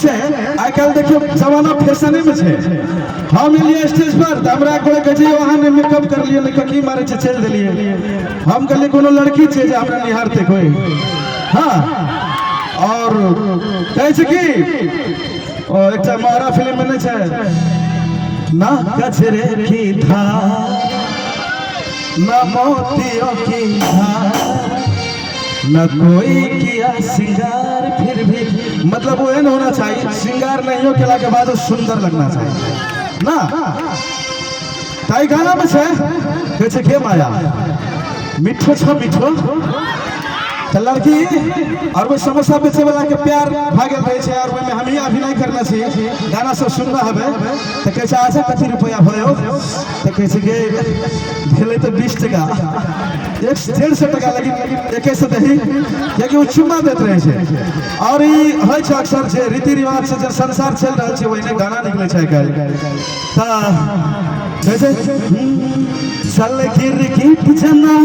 छै आइ काल्हि देखियौ जमाना फैशने में छै। हम एलियै स्टेज पर तऽ हमरा कोइ कहै छै अहाँ ने मेकअप करलियै ने ककी मारै छै, चलि देलियै। हम कहलियै कोनो लड़की छै जे हमरा निहारतै कोइ? हाँ, और कहै छै कि ओ एकटा मोहरा फिल्म में नहि छै ना, कजरे की धार ना मोतियों की धार न कोई किया सिंगार फिर भी, मतलब वो एहन होना चाहिए, सिंगार नहीं हो केला के बाद सुंदर लगना चाहिए ना। ताई गाना में छै, कहै छै के माया मिठो छ मिठो। तऽ लड़की और ओहि समोसा बेचे वाला के प्यार भए गेल रहै छै और ओहिमे हमही अभिनय करने छी। गाना सब सुनना हबे तऽ कहै छै अच्छा कथी रुपया भयो? तऽ कहै छै कि भेलै तऽ 20 टका, एक 150 टका, लेकिन 21 दही, कियाकि ओ चुम्मा दैत रहै छै। और ई होइ छै अक्सर जे रीति रिवाज से जे संसार चलि रहल छै, ओहिने गाना निकलै छै आइ काल्हि। तऽ कहै छै चल गिरगिट जना,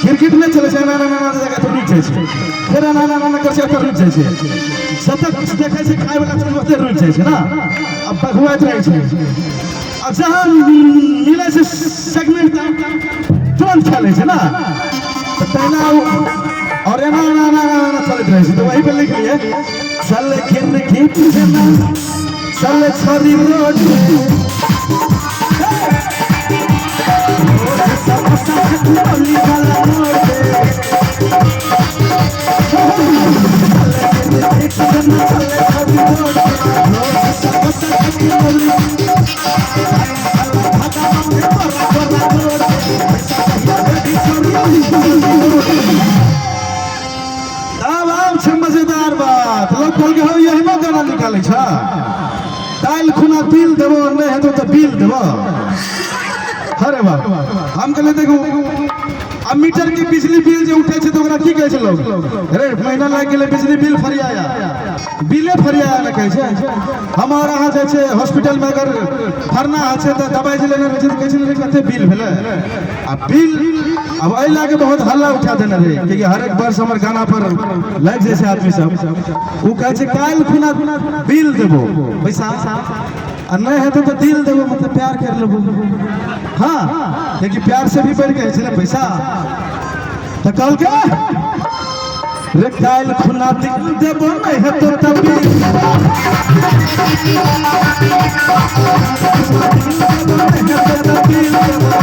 गिरगिट नहि चलै छै, एना एना एना जगह पर रुकि जाइ छै, फेर एना एना एना करै छै, ओतऽ रुकि जाइ छै। जतऽ किछु देखै छै खाय वाला चीज ओतऽ रुकि जाइ छै ना, आ बघुआइत रहै छै। आ जहाँ मिलै छै सेगमेंट तुरंत खा लै छै ना। तऽ तहिना और एना एना एना एना एना चलैत रहै छै। तऽ वही पे लिख लिए, चल गिरगिट जना चल छोरी रोड तब आब छै मजेदार बात। लोग कहलकै हौ एहनो गाना निकालै छ, काल्हि खुना तिल देबो, नहि हेतौ तऽ बिल देबो। अरे वाह, हम कहलियै देखू अब मीटर के बिजली बिल जे उठै छै तऽ ओकरा की कहै छै लोग? अरे महीना लागि गेलै, बिजली बिल फरियाया, बिले फरियाया ने कहै छै। हम और अहाँ जाइ छै हॉस्पिटल में, अगर फरना होइ छै तऽ दबाइ जे लेने रहै छै तऽ कहै छै रे कते बिल भेलै। आ बिल अब एहि लए के बहुत हल्ला उठा देने रहै, कियाकि हर एक वर्ष हमर गाना पर लागि जाइ छै आदमी सब। ओ कहै छै काल्हि खुना बिल देबो पैसा, आ नहि हेतौ तऽ दिल देबो, मतलब प्यार कर लेबो। हाँ, कियाकि प्यार से भी बढ़ि के होइ छै ने पैसा। तऽ कहलकै रे काल्हि खुना दिल देबो, नहि हेतौ तऽ बिल देबो, नहि हेतौ तऽ बिल देबो।